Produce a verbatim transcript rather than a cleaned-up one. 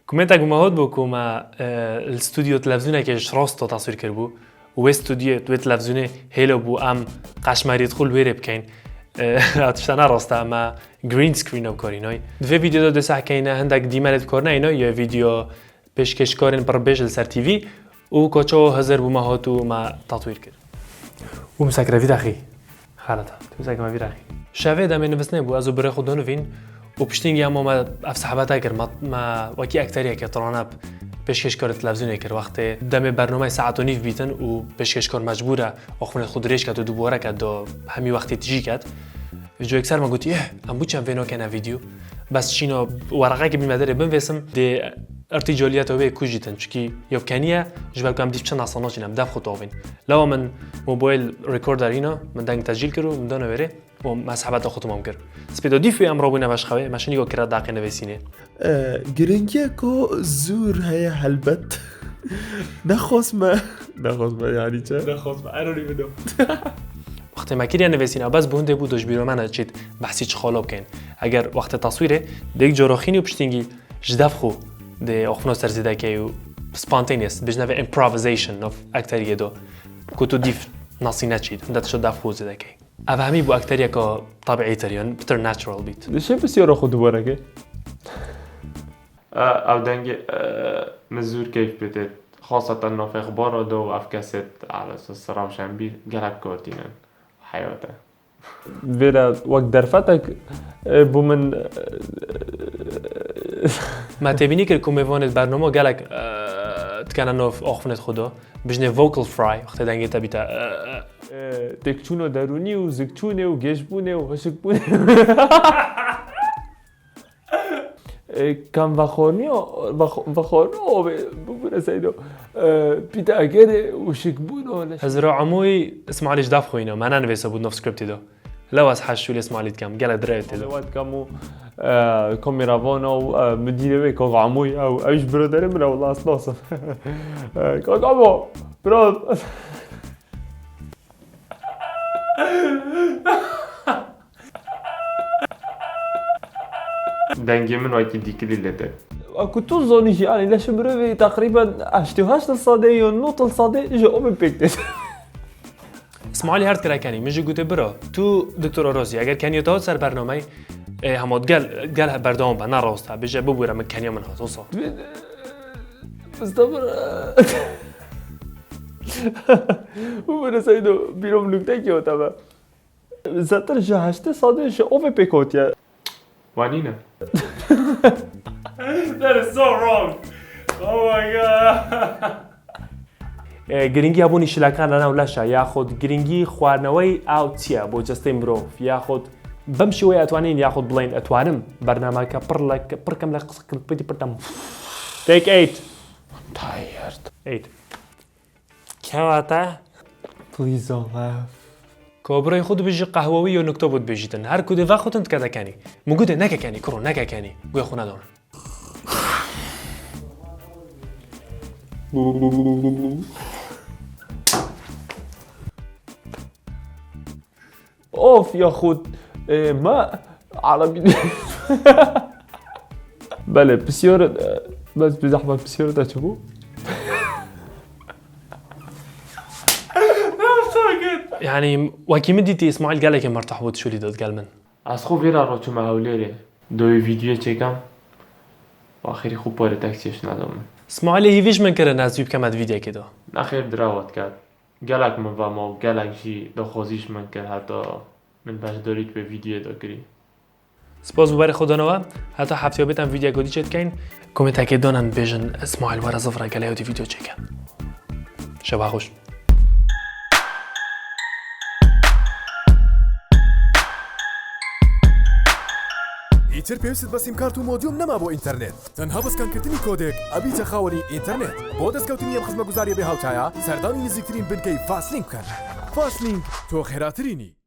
Komêntek bi me hat bû ku me, e, li stûdyo televîzyonekê ji rast de teswîr kiribû û wê stûdyoyê, wê televîzyonê hêlo bû em qeşmeriyê xwe li wê rê bikeyn. E, ev tişta ne rast e, me green screen bikarînay. Di vê vîdyoda dê sehkeyne hindek dîmenê dikarine îna, yê vîdyo pêşkêşkarên pirbêj li ser T V û ka çawa hizir bû me hat û me tetwîr kir. Û misekre vî dexî. Xelata. Tûzek me vî rexî. Şevê demê nivîsnê bû, ez û birê xwe donivîn û piştî hingî hema me ev sehbete kir, me, me wekî ekteriyeke tirane pêşkêşkarê televîzyonê kir. Wextê demê bernameyê saet û nîv bîtin û pêşkêşkar mecbûr e axiftinê xwe dirêj ket û dubare ket, da hemî wextê tijî ket. Ji yekser me gotî, "Eh, em bo çi em vê nakene vîdyo?" Bes çîna wereqekê bî me derê binvêsim, dê irtîcaliyeta wê kujîtin, çikî ya bi kenî ye, ji ber ku em dîv çi nasa naçîn, em dev xwe tavîn. Lewa min mobayl recorder îna, min deng tescîl kir û min dana wêrê û me sehbeta xwe temam kir. Spêda dîf wê em rabûne veşxewê, me şinî go kira daqê nivêsînê. E, giringiya ku zûr heye helbet. Nexwest me. Nexwest me, yanî çi? Nexwest me, erorî bidom. Wextê me kiriye nivêsîna, bes bû hindê bû do ji bîro me neçît behsî çi xala bikeyn. Eger wextê teswîrê, dêk caraxînî û piştîngî ji dev xwe dê axiftina ser zêdekey û spontaneous, bêjine vê improvisation of ekteriyê do. Ku tu dîv nasî neçît, hinde tişta dev xwe zêdekey. Ev hemî bû ekteriyeka tabiîtir, yan pitir natural bît. Dişê pisyara xwe dubare ke. E, ev dengê, e, min zûr keyf pê tê. Xaseten navê xebara de û ev kesê, ala esas rewşenbîr gelek kar tînin heyata. Vêre wek derfetek, e, bû min, e, Me têbînî kir ku mêvanê di bernama gelek, e, dikene nav axiftinê xwe de. Bijnê vocal fry, wextê dengê te bîte, e, e. E, têkçûna derûnî û zikçûnê û gêjbûnê û hişkbûnê. E, kam vexwarniya, vex-, vexwarniya avê, bibûne seydo. E, pîta egerê û şikbûna leş. Hizra Emoyî, Îsmaîlî ji dev xwe îna, me nenivêsabû di nav scriptê de. Lew ez heş şûlê Îsmaîlî dikem, gelek direvê tê de. Lewat Kamo, e, kameravana û, e, mudîrê wê Kak Emoyî, ew, ew ji biroderê min e, wela ez nasim. E, Kak Emo, bro. Dengê min wekî dîkilî lê tê. A ku tu zanî jî, yanî leşê mirovê teqrîben heştê û heşt li sedê yan nod li sedê ji avê pêk tê. Îsmaîlî her dikire kenî, min jî gotê bira, tu Doktor Orozî, eger keniya te hat ser bernameyê, ê, hema gel, gel berdewam be, ne rawest e, bêje bibûre min keniya min hat, wisa. Mustafa. Bû bire seydo, bîro min nuktekî hate be. Zêdetir ji heştê sedê ji avê pêk hatiye. Wa nîne. That is so wrong. Oh my God. E, giringî hebûnî şilekana nav leşa, yaxud giringî xwarinewey ew çi ye bo cestê mirov, yaxud bim şiwê etwanîn, yaxud bilên etwanim bernameke pir lek-, pir kem lek-, pir tem. Take eight. I'm tired. Eight. Kewata. Please don't laugh. Ka birayê xwe dibêjî qehwewî ya nukta bo dibêjîtin. Her ku dê vexwetin dikete kenî. Min gotê neke kenî, kuro, neke kenî. Guhê xwe nedon. Of, yaxud, e, ma Arabî. Belê, pisyar, e, bes bi zehmet pisyar te çi bû? That was so good. Yani, wekî min dîtî Îsmaîl gelekê mertah bû tişûlî dot gel min. Ez xwe vêra re çûme Hewlêrê. Doyê vîdyoyê çêkem. Axirî xwe parê taksiyê ji neda min. Îsmaîlê hîvî ji min kirin ez wî bikeme di vîdyekê de. Nexêr direwa diket. Gelek min vema û gelek jî daxwazî ji min kir heta min beşdarî di vê vîdyoyê de kirî. Spas bo berê xwe dana we. Heta hefteya bêt em vîdyoyeke dî çêdikeyn. Komêntekê danin bêjin Îsmaîl were zivire gelê ew dî vîdyo çêke. Şeva xweş. Îtir pêwîst dibe sîmkart û modyûm nema bo înternet. Tenha bi skankirdinî kodek ebî te xawirî înternet. Bo destkewtinî em xizmetguzariyê bê hawtaya, serdanî nizîktirîn binkey Fastlink bikin. Fastlink, to xêratirînî.